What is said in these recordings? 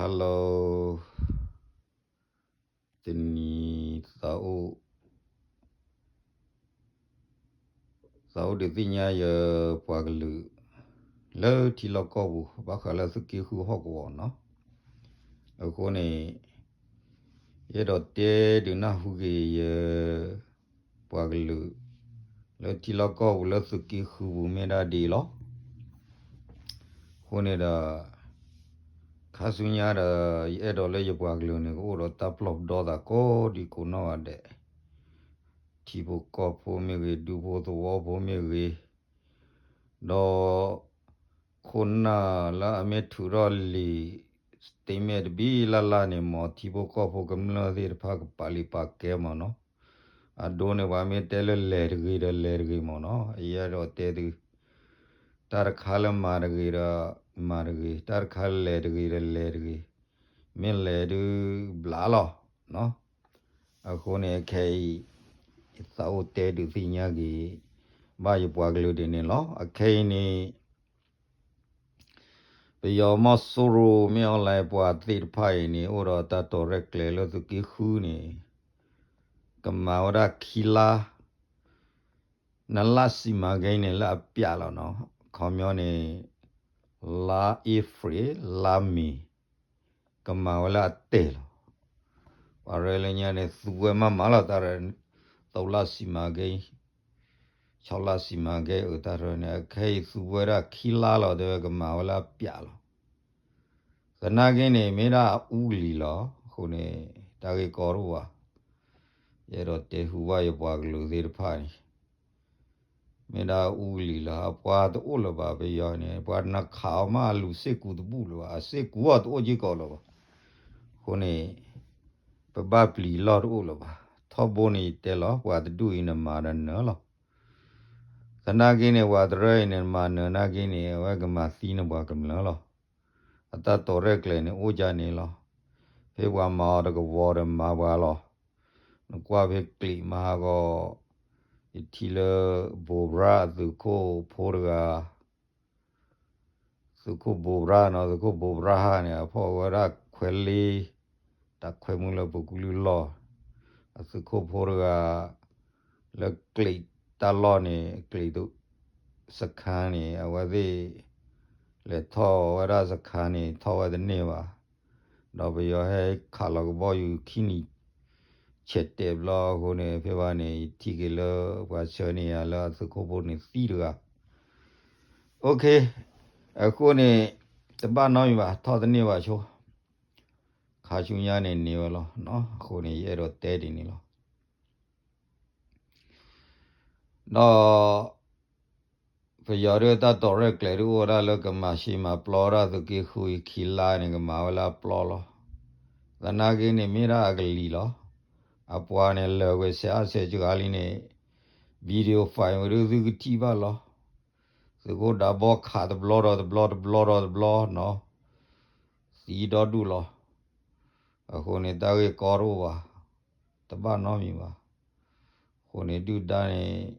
Hello, တနံၤ သးအိၣ် သးအိၣ်ဒုးသ့ၣ်ညါယပှၤကလုာ် လၢထံလီၢ်ကီၢ်ပူၤ ဘၣ်ဃးလၢသုးက့ဃုဟီၣ်ကဝီၤနီၤ. အဃိန့ၣ် ယအဲၣ်ဒိးတဲဒုးနၢ်ဟူက့ၤယ ပှၤကလုာ် လၢထံလီၢ်ကီၢ်ပူၤလၢသုးက့ဃုပူၤမ့ၢ်ဒၣ်ဒ်အံၤလီၤ. အဃိန့ၣ်ဒီး ခါဆူညါဒီး ယအဲၣ်ဒိးလၢယပှၤကလုာ်န့ၣ် ကအိၣ်ဒီးတၢ်ပလီၢ်ပဒီသးကိးဒံကိးနီၢ်ဂၤဒဲး, ထံဖိကီၢ်ဖိမ့ၢ်ဂ့ၤ, ဒူဖိသဝီဖိမ့ၢ်ဂ့ၤ, ဒီး ခိၣ်နၢ်လၢအမ့ၢ်ထုးထီၣ်လံာ် statement တဘံလၢ်လၢ်န့ၣ် မ်ထံဖိကီၢ်ဖိကမျၢၢ်သ့ၣ်တဖၣ်ကပာ်လုၢ်ပာ်ကဲမးနီၤ. အဒိန့ၣ် ပှၤမ့ၢ်တဲလၢလဲၤတဂ့ၤဒီးလဲၤတဂ့ၤမးနီၤ. အယဲဒိးတဲသု တၢ်တခါလၢမၤတဂ့ၤဒီးမၤတဂ့ၤ, တၢ်တခါလၢလဲၤတဂ့ၤဒီးလဲၤတဂ့ၤ, မ့ၢ်လဲၤဒုးဘျးလီၤ. အဃိန့ၣ် အခဲအံၤ ယသးအိၣ်တဲဒုးသ့ၣ်ညါက့ၤ ဘၣ်ယပှၤကလုာ်ဒ်န့ၣ်လီၤ. အခဲအံၤန့ၣ် ပယီၤမီၢ်စိရိၤမ့ၢ်အီၤလဲၣ် ပှၤသ့ၣ်တဖၣ်အံၤန့ၣ် အိၣ်ဒီးတၢ်တီၤရဲၣ်ကျဲၤလၢသုးက့ဃုန့ၣ် ကမၤဝဲဒၣ်ခံလါ နလါစံးမၤဂ့ၤန့ၣ် လၢအပျးလီၤနီၤ. ခီပညီန့ၣ် လါအ့ဖြ့ၣ် လါမ့ၤ ကမၤဝဲလၢအတဲာ်လီၤ. ပှၤရဲလၢညါန့ၣ် သူဝဲမးမးလီၤ တၢ်ရဲ သီလါစံးမၤဂ့ၤ ဆီလါစံးမၤဂ့ၤ အတၢ်ရဲန့ၣ် အခဲအံၤသူဝဲဒၣ်ခံလါလီၤ တဲဝဲကမၤဝဲလၢအပျးလီၤ. သနာ်က့န့ၣ် မ့ၢ်ဒၣ်အူကလံၤလီၤ. အဃိန့ၣ် တၢ်ဂ့ၢ်ကီတအိၣ်ဘၣ်. ယအဲၣ်ဒိးတဲဟူဘၣ်ယပှၤကလုာ်သ့ၣ်တဖၣ်န့ၣ် မ့ၢ်ဒၣ်အူကလံၤလီၤ. အပှၤတအိၣ်လၢၤဘၣ် ပယီၤန့ၣ် ပှၤနခးအီၤမး အလူၤစ့ၢ်ကူးတဘူၣ်လၢၤဘၣ်, အစ့ၢ်ကူးအီၤတအိၣ်က့ၢ်ကီးလၢၤဘၣ်. အဃိန့ၣ် ပဘၣ်ပျံၤလီၢ်တအိၣ်လၢၤဘၣ်. ထီဘိန့ၣ်ယတဲလီၤ ပှၤတဒူၣ်အံၤနမၤဒီးနၢၤလီၤ. သနာ်က့န့ၣ် ပှၤတရၢအံၤန့ၣ် နမၤနၢၤနာ်က့န့ၣ် အဝဲကမၤသံနပှၤကမျၢၢ်လီၤ. အတၢ်တီၤရဲၣ်ကျဲၤန့ၣ် အိၣ်ဒ်န့ၣ်လီၤ. ဖဲပှၤမၤအီၤတကဝီၤဒီးမၤပှၤလီၤ. နကွၢ်ဖဲကျံးမၤဟးဂီၤ ယထံၣ်လၢ ဘိးဘြါအသုးခိၣ်ဖိတဂၤ သုးခိၣ်ဘိးဘြါနီၤ, သုးခိၣ်ဘိးဘြါဟါန့ၣ် အဖီၣ်ဝဲဒၣ်ခွဲးလ့ တၢ်ခွဲးမုၢ်လၢပူၤကလုၢ်လီၢ်, အသုးခိၣ်ဖိတဂၤ လၢကျံးတၢ်လီၢ်န့ၣ် ကျံး စခါန့ၣ် အဝဲသ့ၣ် လဲၤထီၣ်ဝဲဒၣ်စခါန့ၣ် ထီၣ်ဝဲတန့ၢ်ဘၣ်. ဒီးပယီၤဟဲခးလီၤကဘီယူၤခံနံၤ ဆဲးတဲာ်ဘျီအဃိန့ၣ် ဖဲဘၣ်န့ၣ် ယထံၣ်က့ၤလၢပှၤဆှၢန့ၢ်ယၤလၢအသုးခိၣ်ဖိန့ၣ်သံတဂၤ OK, အဃိန့ၣ် တဘၣ်နီတမံၤဘၣ် ထီၣ်တန့ၢ်ဘၣ်ဆိ, ခါဆူညါန့ၣ်န့ၢ်ဝဲလီၤ. အဃိန့ၣ် ယအဲၣ်ဒိးတဲဒ်န့ၣ်လီၤ. ဒီး ပယီၤဒ်တၢ်တီၤရဲၣ်ကျဲၤဒ်အိၣ်ဝဲဒၣ်လၢကမၤရှဲမၤပျီဝဲဒၣ်သုးက့ဃုအံၤခံလါန့ၣ် ကမၤဝဲလၢအပျီလီၤ. သနာ်က့န့ၣ် မ့ၢ်ဒၣ်အကလံၤလီၤ. အပှၤန့ၣ် လၢာ်ကွံာ်ဆဲးအါဆဲးစှၤလံန့ၣ် video file ဝဲဒၣ်သုကထံၣ်ဘၣ်လီၤ. သုးခိၣ်ဒးဘီခးတဘျီဒီးတဘျီ တဘျီဒီးတဘျီနီၤ, သံဒီဒူၣ်လီၤ. အဃိန့ၣ် တၢ်ဂ့ၢ်ကီတအိၣ်ဘၣ်, တဘၣ်နီတမံၤဘၣ်. အဃိန့ၣ် ဒုၣ်ဒါန့ၣ်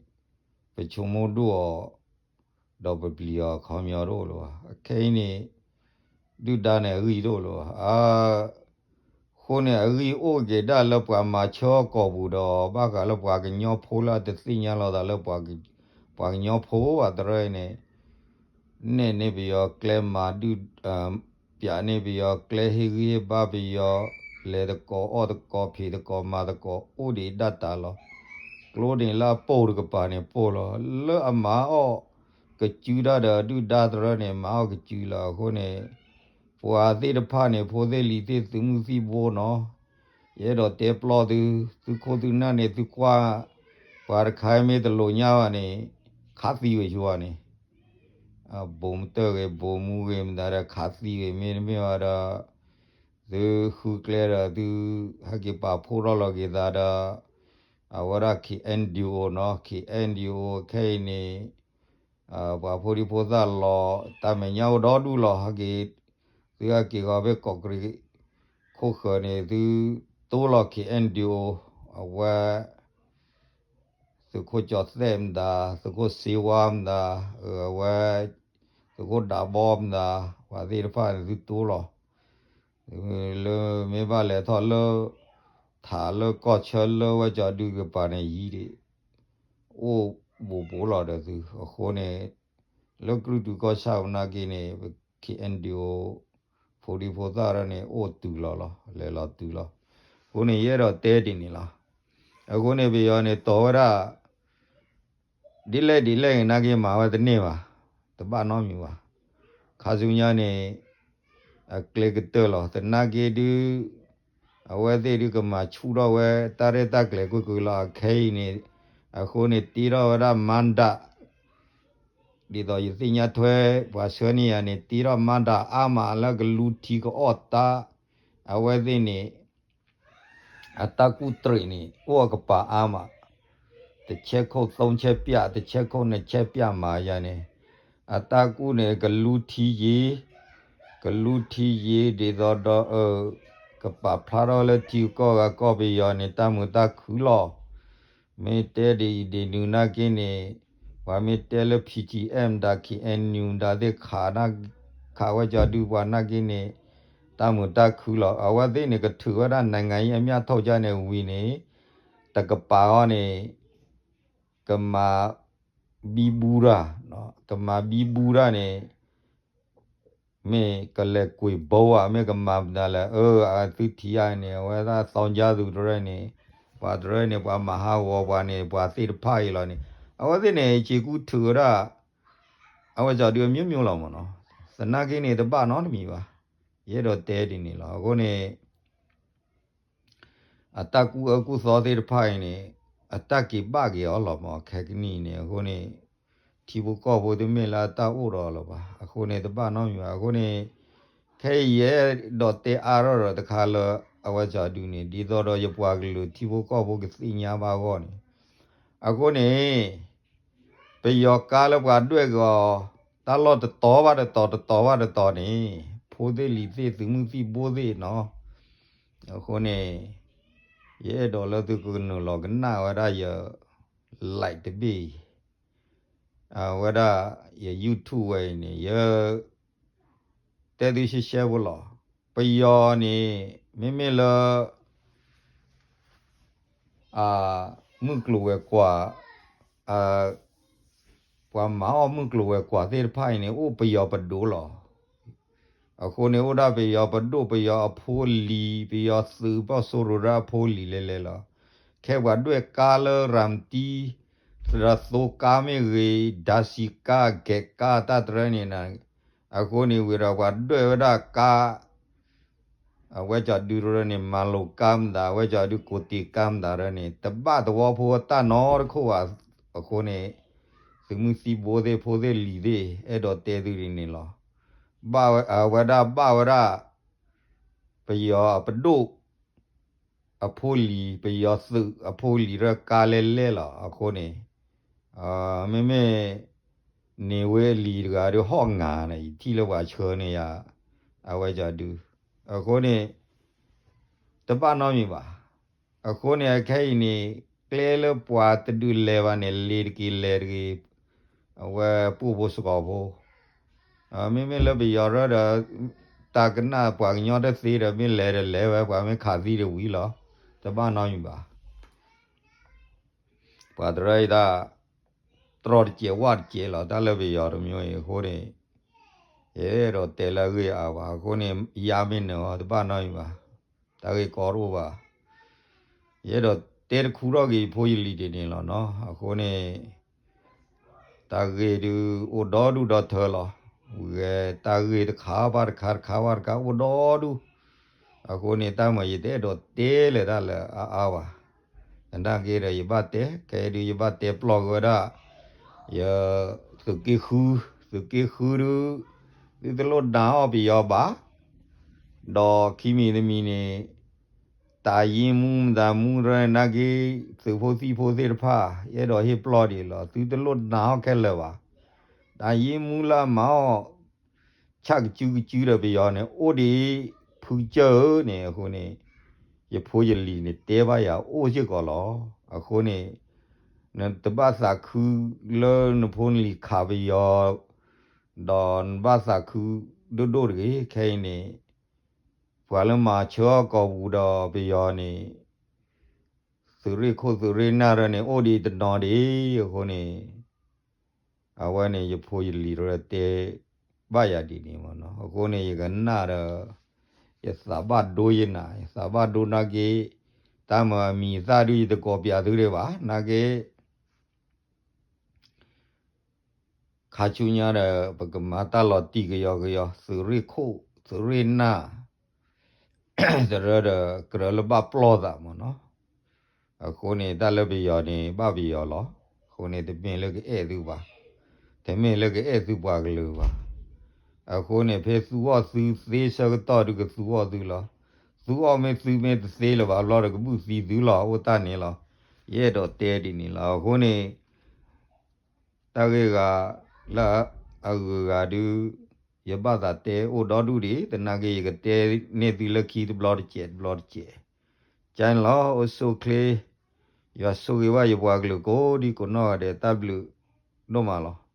ပဆိကမိၣ်ဒိၣ်အီၤ ဒီးပပျံၤအီၤခီပညီတအိၣ်လၢၤဘၣ်. အခဲအံၤန့ၣ် ဒုၣ်ဒါန့ၣ်အဂံၢ်တအိၣ်လၢၤဘၣ်. အဃိန့ၣ် အဂံၢ်အိၣ်က့ၤဒၣ်လၢပှၤမၤဆၢအီၤကိာ်ပူၤဒီး ဘၣ်ဃးလၢပှၤကညီဖိလၢအတသ့ၣ်ညါလီၤသးလၢ ပှၤကညီဖိဘၣ်တရၢအံၤန့ၣ် နဲၣ်န့ၢ်ပယီၤကျဲမၤဒုၣ် ပျးန့ၢ်ပယီၤကျဲဟ့ၣ်ဂံၢ်ဟ့ၣ်ဘါပယီၤ လဲၤသကိးအီၣ်သကိးဖံးသကိးမၤသကိးအိၣ်ဒံးဒၣ်တၢ်လီၤ. ကျိန့ၣ်လၢအပိၢ်တကပၤန့ၣ်ပိၢ်လီၤ. လၢအမၤအီၣ်ကစုတၢ်ဒီးဒုၣ်ဒါတရၢန့ၣ် မၤအီၣ်ကစုလီၤ. အဃိန့ၣ် ပှၤသ့ၣ်တဖၣ်န့ၣ် ဖိသ့ၣ်လံၤသ့ၣ်သုးမုၢ်သံၣ်ဘိနီၤ, ယအဲၣ်ဒိးတဲပျီသု, သုခိၣ်သုနၢ်န့ၣ် သုကွၢ် ပှၤတခါမ့ၢ်တလိာ်ညါဘၣ်န့ၣ် ခးသံဝဲဆိန့ၣ် ဘိးမတၢၢ်ဂ့ၤ ဘိးမူဂ့ၤမတၤဒီး ခးသံဂ့ၤ မ့တမ့ၢ်ဘၣ်ဒီး သုဃုကျဲဒီးသုဟဲက့ၤပာ်ဖှိၣ်ထီၣ်လီၤက့ၤသးဒီး အဝဲဒၣ် KNDO နီၤ, KNDO ခဲအံၤန့ၣ် ပှၤဖိဒံဖိသၣ်လီၤ တၢ်မဲာ်ညါအိၣ်ဒီဒူၣ်လီၤ. ဟဲက့ၤ သုဟဲက့ၤဃီဖဲကီးကရံး ခိၣ်ဃၢၤန့ၣ် သုတိလီၤ KNDO အဝဲ သုးခိၣ်ကၠီၤသဲးမတၤ, သုးခိၣ်စ့ဝါမတၤ, အဝဲ သုးခိၣ်ဒးဘီမတၤ, ပှၤသ့ၣ်တဖၣ်န့ၣ် သုတိလီၤ. လၢမ့ၢ်ဘၣ်လဲၤထီၣ်လၢ ထးလၢကီၢ်ဆၢလၢဝဲကၠီၤဒုကပၤန့ၣ်ယံၤဒံး အိၣ်ဘူးဘူးလီၤဒီးသု အဃိန့ၣ် လၢကြုၢ်တုၤကီၢ်ဆၣ်ပူၤနာ်က့န့ၣ် K N D O ဖိဒံဖိသၣ်ရၢန့ၣ် အိၣ်တုၤလီၤလီၤ လဲၤလီၤတုၤလီၤ. အဃိန့ၣ် ယအဲၣ်ဒိးတဲဒ်န့ၣ်လီၤ. အဃိန့ၣ် ပယီၤန့ၣ် တီၢ်ဝဲဒၣ် ဒ်လဲၣ်ဒ်လဲၣ်ဂ့ၤနာ်က့မၤဝဲတန့ၢ်ဘၣ်, တဘၣ်နီတမံၤဘၣ်. ခါဆူညါန့ၣ် အကျဲကတၢၢ်လီၤ. သနာ်က့ဒုး အဝဲသ့ၣ်ဒုးကမၤဆူၣ်ထီၣ်ဝဲ တၢ်ရဲၣ်တၢ်ကျဲၤကွ့ၢ်ကွ့ၢ်လီၤ. အခဲအံၤန့ၣ် အဃိန့ၣ် တ့ထီၣ်ဝဲဒၣ်မၤဒၣ် ဒ်သိးယသ့ၣ်ညါထွဲ ပှၤဆှၢန့ၢ်ယၤန့ၣ် တ့ထီၣ်မၤဒၣ်အါမးလၢကလူထံကအီၣ်တၢ်, အဝဲသ့ၣ်န့ၣ် အတၢ်ကူၣ်တရံးန့ၣ် အိၣ်အကပၤအါမး, တစ်ဆယ့်ခုနှစ်ဆယ့်ပြာ်, တစ်ဆယ့်ခုနှစ်ဆယ့်ပြာ်မးယၤန့ၣ်, အတၢ်ကူၣ်န့ၣ် ကလူထံယံၤ, ကလူထံယံၤဒ်သိးဒီး ကပာ်ဖျါထီၣ်လၢထံကီၢ်ဂၤကီၢ်ပယီၤန့ၣ် တၢ်မုာ်တၢ်ခုလီၤ. မ့ၢ်တဲဒ်အံၤဒ်နုၤနာ်က့န့ၣ် ပှၤမ့ၢ်တဲလၢ P T M ဒီး K N U ဒီးသ့ၣ်ခး ခးဝဲကၠီၤဒုပှၤနာ်က့န့ၣ် တၢ်မုာ်တၢ်ခုလီၤ. အဝဲသ့ၣ်န့ၣ် ကထုးဝဲဒၣ် နိုင်ငံရေးအမြတ်ထုတ် ဒ်န့ၣ်ဝံၤန့ၣ် တကပၤအီၤန့ၣ် ကမၤဘံဘူတၢ်, ကမၤဘံဘူတၢ်န့ၣ် မ့ၢ်ကလဲၤကွံာ်ဘိဧါ, မ့ၢ်ကမၤမနုၤလဲၣ်, အၢ အသုထံၣ်ယၤန့ၣ် အဝဲဒၣ်သီကၠါသူတရၢန့ၣ်, ပှၤတရၢန့ၣ် ပှၤမၤဟးဂီၤပှၤန့ၣ် ပှၤသ့ၣ်တဖၣ်အံၤလီၤန့ၣ်, အဝဲသ့ၣ်န့ၣ် စ့ၤကူၣ်ထုးဝဲဒၣ် အဝဲကၠီၤဒုအမျိုးမျိုးလီၤမ့ၢ်နီၤ, သနာ်က့န့ၣ် တဘၣ်နီတမံၤဘၣ်. ယအဲၣ်ဒိးတဲဒ်န့ၣ်လီၤ. အဃိန့ၣ် အတၢ်ကူၣ်အၢကူၣ်သီသ့ၣ်တဖၣ်အံၤန့ၣ် အတၢ်က့ၤဘၣ်က့ၤအီၤလီၤမ့ၢ် ခဲကနံၣ်အံၤန့ၣ်, အဃိန့ၣ် ထံဖိကီၢ်ဖိတမ့ၢ်လၢအတၢ်အိၣ်ဒီးလၢၤဘၣ်. အဃိန့ၣ် တဘၣ်နီတမံၤဘၣ်. အဃိန့ၣ် ခဲအံၤယအဲၣ်ဒိးတဲအါထီၣ်ဒီးတခါလၢ အဝဲကၠီၤဒုန့ၣ် ဒ်သိးဒီးယပှၤကလုာ်ထံဖိကီၢ်ဖိကသ့ၣ်ညါဘၣ်အဂီၢ်န့ၣ်, အဃိန့ၣ် ပယီၤကါလၢပှၤဒွဲၣ်ကီၤ တၢ်လီၢ်တတီၤဘၣ်တတီၤ တတီၤဘၣ်တတီၤန့ၣ် ဖိသ့ၣ်လံၤသ့ၣ် သုးမုၢ်သံၣ်ဘိသ့ၣ်နီၤ, အဃိန့ၣ် ယအဲၣ်ဒိးလၢသုကနုာ်လီၤကနၣ်ဝဲဒၣ်ယ live တဘ့ၣ်အံၤ, အဝဲဒၣ်ယ YouTube ဝဲအံၤန့ၣ် ယ တဲသုရှဲရှဲဖိလီၤ. ပယီၤန့ၣ် မ့မ့ၢ်လၢ မုၢ်ကျိၤဝဲၤကွာ်, ပှၤမၤအီၣ်မုၢ်ကျိၤဝဲၤကွာ်သ့ၣ်တဖၣ်အံၤန့ၣ် အိၣ်ပယီၤပဒိၣ်လီၤ. အဃိန့ၣ် အိၣ်ဒၣ်ပယီၤပဒိၣ် ပယီၤအဖိအလံၤ ပယီၤသုးပီၣ်စိရိၤဒၣ်အဖိအလံၤလဲၤလဲၤလီၤ. ခဲပှၤဒွဲၣ်ကါလၢရၤမတံ သရၣ်သိကါမ့ၢ်ဂ့ၤ ဒါစံကါ ကဲးကါ တၢ်တရၢန့ၣ် အဃိန့ၣ်ဝံၤဒီးပှၤဒွဲၣ်ဝဲဒၣ်ကါ အဝဲကၠီၤဒုတရၢန့ၣ် မၤလိာ်ကါမတၤ အဝဲကၠီၤဒုကိးတ့ၢ်ကါမတၤရၢန့ၣ် တဘၣ်သဝီဖိတၢ်နီတခိၣ်ဘၣ်. အဃိန့ၣ် သုးမုၢ်သံၣ်ဘိသ့ၣ် ဖိသ့ၣ်လံၤသ့ၣ် အဲၣ်ဒိးတဲသုဒ်န့ၣ်လီၤ. ဘၣ်ဝဲ အဝဲဒၣ်ဘၣ်ဝဲဒၣ် ပယီၤအပဒိၣ် အဖိလံၤ ပယီၤသုးအဖိလံၤရၢကါလဲလဲလီၤ. အဃိန့ၣ် မ့မ့ၢ် န့ၢ်ဝ့အလံၤတဂၤဒီးဟီၣ်ငါန့ၣ် ယထံၣ်လၢပှၤဆှၢန့ၢ်ယၤ အဝဲကၠီၤဒု အဃိန့ၣ် တဘၣ်နီတမံၤဘၣ်. အဃိန့ၣ် အခဲအံၤန့ၣ် ကျဲလၢပှၤတဒုးလဲၤဘၣ်န့ၣ် လ့ၤတက့ၤလဲၤတဂ့ၤ အဝဲပှိၢ်ဖိစကီၤဖိ မ့မ့ၢ်လၢပယီၤရၢဒီး တၢ်ကနၣ်ပှၤကညီတသ့ဒီး မ့ၢ်လဲၤဒီးလဲၤဝဲ ပှၤမ့ၢ်ခးသံဒီးဝံၤလီၤ. တဘၣ်နီတမံၤဘၣ်. ပှၤတရၢအံၤဒၣ် တြီတစဲးဝၣ်တစဲးလီၤ တၢ်လၢပယီၤတမျိုးအံၤအဃိန့ၣ် ယအဲၣ်ဒိးတဲလၢအဂ့ၢ်အါဘၣ်. အဃိန့ၣ် ယၤမ့ၢ်နၢၤအီၤ တဘၣ်နီတမံၤဘၣ်. တၢ်ဂ့ၢ်ကီတအိၣ်ဘၣ်. ယအဲၣ်ဒိးတဲတခူထီၣ်က့ၤယဖိယလံၤဒ်န့ၣ်လီၤနီၤ. အဃိန့ၣ် တၢ်ဂ့ၢ်ဒုးအိၣ်ဒီဒူၣ်ဒီထၢလီၤ. ဝံၤဂဲၤတၢ်ဂ့ၢ်တခါဘၣ်တခါ တခါဘၣ်တခါအိၣ်ဒီဒူၣ်. အဃိန့ၣ် တၢ်မၤယတအဲၣ်ဒိးတဲလၢၤတၢ်လၢအါအါဘၣ်. သနာ်က့ဒီးယဘၣ်တဲ ခဲအံၤဒုးယဘၣ်တဲပျီၢ်က့ၤဝဲဒၣ် ယ သုးက့ဃု, သုးက့ဃုဒုး သုတလိၣ်ဒၣ်အီၣ်ပယီၤဘၣ်. ဒီးခံမံၤတမံၤန့ၣ် တၢ်ယံမူမတၤမူရၢနာ်က့ သုးဖိသံၣ်ဖိသ့ၣ်တဖၣ် ယအဲၣ်ဒိးဟ့ၣ်ပျီၢ်ဒံးလီၤ. သုတလိၣ်ဒၣ်အီၣ်ခဲလၢာ်ဘၣ်. တၢ်ယံမူလၢအမၤအီၣ် ဆၣ်ကစုကစုဒီးပယီၤန့ၣ် အိၣ်ဒံးဖုကစၢၢ်ဧၢန့ၣ် အဃိန့ၣ် ယဖိယလံၤန့ၣ် တဲဘၣ်ယၤအိၣ်စ့ၢ်ကီးလီၤ. အဃိန့ၣ် နတဘၣ်သးခုလၢနဖိနလံၤခးပယီၤ ဒီးနဘၣ်သးခုဒိၣ်ဒိၣ်တဂ့ၤ. ခဲအံၤန့ၣ် ပှၤလၢမၤဆၢအီၣ်ကီၢ်ပူၤဒီးပယီၤန့ၣ် သုးရ့ၣ်ခိၣ်သုးရ့ၣ်နၢ်ရၢန့ၣ် အိၣ်ဒံးတနီၤဒံးအဃိန့ၣ် အဝဲန့ၣ် ယဖိယလံၤတရၢတဲဘၣ်ယၤဒ်န့ၣ်မ့ၢ်နီၤ. အဃိန့ၣ် ယကနၣ်ဒီး ယသးဘၣ်ဒိယနၤ, ယသးဘၣ်ဒိနာ်က့, တၢ်မၤအမံၤအသၣ်ဒု ယတကိးပၠးသုဒံးဘၣ်, နာ်က့ ခါဆူညါဒီး ပကမၤတၢ်လီၤတံၢ်ကယီကယီ, သုးရ့ၣ်ခိၣ်, သုးရ့ၣ်နၢ်, တရၢဒီး ကရၢလၢဘၣ်ပျီၢ်သးမ့ၢ်နီၤ. အဃိန့ၣ် တၢ်လၢပယီၤန့ၣ် ဘၣ်ပယီၤလီၤ. အဃိန့ၣ် တမ့ၢ်လၢကအဲၣ်သုပှၤ, တမ့ၢ်လၢကအဲၣ်သုပှၤကလုာ်ဘၣ်. အဃိန့ၣ် ဖဲသူအီၣ်သုသ့ဆၢကတီၢ်ဒုကသူအီၣ်သုလီၤ. သူအီၣ်မ့ၢ်သုမ့ၢ်တသ့လၢၤဘၣ်ဘျီဒီး ကဘုၣ်သံသုလီၤ. အိၣ်တၢ်န့ၣ်လီၤ. ယအဲၣ်ဒိးတဲဒ်န့ၣ်လီၤ. အဃိန့ၣ် တၢ်ဂ့ၢ်ဂၤလၢအဂုၤအဂၤဒု ယဘၣ်သးတဲအိၣ်ဒီဒူၣ်ဒံး, သနာ်က့ ယကတဲန့ၢ်သုလၢခံတဘျီတစဲး တဘျီတစဲး. ကန့ၣ်လီၤ. အိၣ်ဆူၣ်အိၣ်ချ့, ယွၤဆိၣ်ဂ့ၤဘၣ်ယပှၤကလုာ်ကိးဒံကိးနီၢ်ဂၤဒဲး, တၢ်ဘျုးဒိၣ်မးလီၤ.